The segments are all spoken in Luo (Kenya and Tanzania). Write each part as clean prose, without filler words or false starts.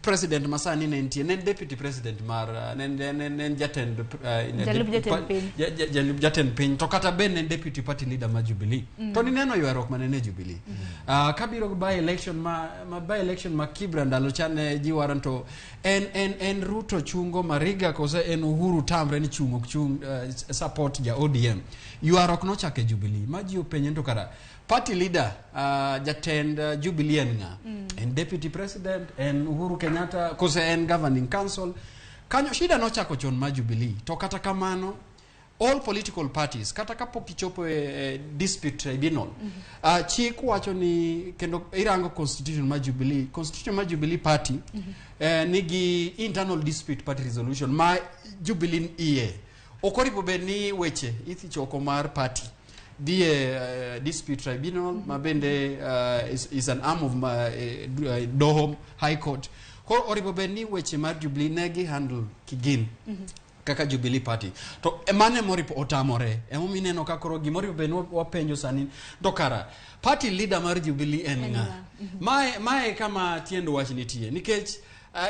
President masani ne nitie, ne en deputy president mar ne en jatend Jalup jatend piny. Jalup jatend piny, to kata ben ne en deputy party leader mar Jubilee. To nineno ywaruok manene e Jubilee kabiro by election ma by election ma Kibra ndalo cha ne ji waro to en Ruto chungo Mariga kose en Uhuru tamre ni chung ok chung support ja ODM. Ywaruok nochako e Jubilee ma ji openje ni to kara party leader, jatend Jubilee en ng'a? En deputy president, en Uhuru Kenyatta kose en governing council? Kanyo shida nochako chon ma Jubilee. To kata kamano, all political parties, kata kapok ichopo e dispute tribunal, chik wacho ni, kendo irango constitution ma Jubilee, constitution ma Jubilee Party nigi internal dispute party resolution ma Jubilee iye ok oripo bed ni weche ithi choko mar party dhi e dispute tribunal ma bende is an arm of doho high court. Koro oripo bed ni weche mar Jubilee ne gi handle kigin kaka Jubilee Party, to mano emoripo otamore. Emomiyo ineno ka koro gimoripo bed ni wapenjo sani to kara party leader mar Jubilee en En ng'a? ng'a? Mae kama tiend wach nitie, nikech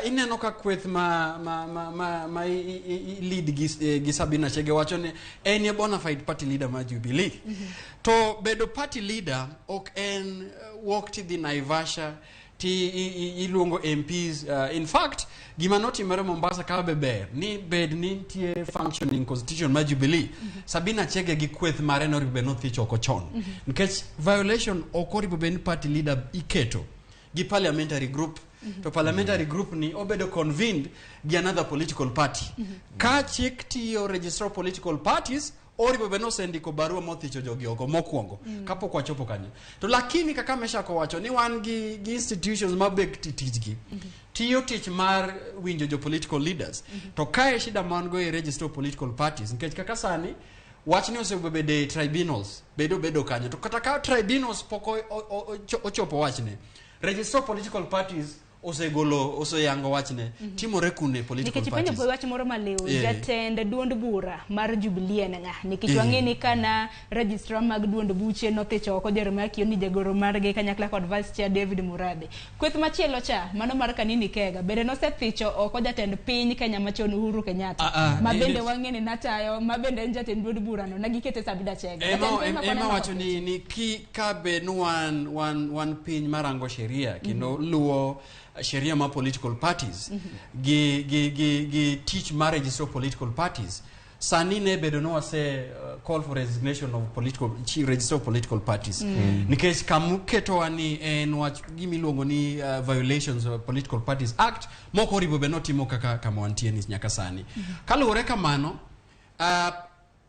ineno ka kweth ma lead gi Sabina Chege wacho ni en e bona fide party leader mar Jubilee. To bedo party leader ok en wuok tidhi Naivasha ti iluongo MPs. In fact, gima notimore Mombasa ka be ber ni bed ni nitie functioning constitution mar Jubilee, Sabina Chege gi kweth mare noripo bed nothich oko chon, nikech violation ok oripo bed ni party leader iketo gi parliamentary group, to parliamentary group ni obedo convened gi another political party. Ka chik tiyo, registrar of political parties oripo bed nosendiko barua mothicho jogi oko mokwongo kapok wachopo kanyo. To lakini kaka Meshak owacho ni wan gi institutions mabek tijgi tiyo tich mar winjo jo political leaders, to kae shida ma wan go e register of political parties, nikech kaka sani wachni osebedo e tribunals, bedo kanyo, to kata ka tribunals pok ochopo wachne, register of political parties osegolo, oseyango wachne timore kune political Nikech ipenjo parties. po wach moro maliw, jatend duond bura mar Jubilee en ng'a? Nikech wang'e ni kana registrar mag duond buche nothicho oko Jeremiah Kioni, jagoro margi, kanyakla kod vice chair David Murathe. Kweth machielo cha, mano mar Kanini Kega, bende nosethicho oko jatend piny Kenya machon Uhuru Kenyatta, ma bende wang'e ni natayo, ma bende en jatend duond burano, ne gikete Sabina Chege. Ema Jatend piny ma ema kwaneno wacho ni ki ka bed ni wan piny marango sheria kendo luwo sheria mar political parties gi tich mar register of political parties, sani ne bedo ni wase call for resignation of political chief register of political parties, nikech kamuketowa ni en wach gimiluongo ni violations of Political Parties Act mok oripo bed notimo kaka kama wantie ni nyaka sani. Kaluwore kamano,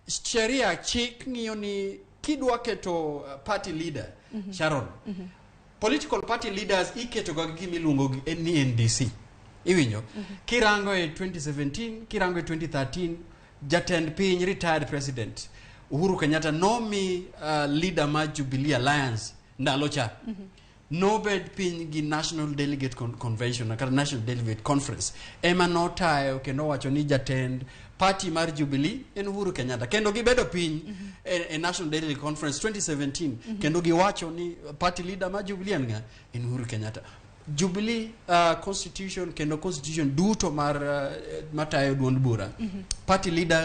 sheria, chik ng'iyo ni kidwa keto party leader, Sharon, political party leaders iketo ga gi gimiluongo ni NDC. Iwinjo? Kirango e 2017, kirango e 2013, jatend piny, retired president Uhuru Kenyatta nomi leader mar Jubilee Alliance ndalo cha nobed piny gi National Delegate Convention kata National Delegate Conference ema notayo kendo owacho ni jatend party mar Jubilee en Uhuru Kenyatta. Kendo gibedo piny e National Delegate Conference 2017 kendo giwacho ni party leader mar Jubilee en ng'a? En Uhuru Kenyatta. Jubilee constitution kendo constitution duto mar matayo duond bura, party leader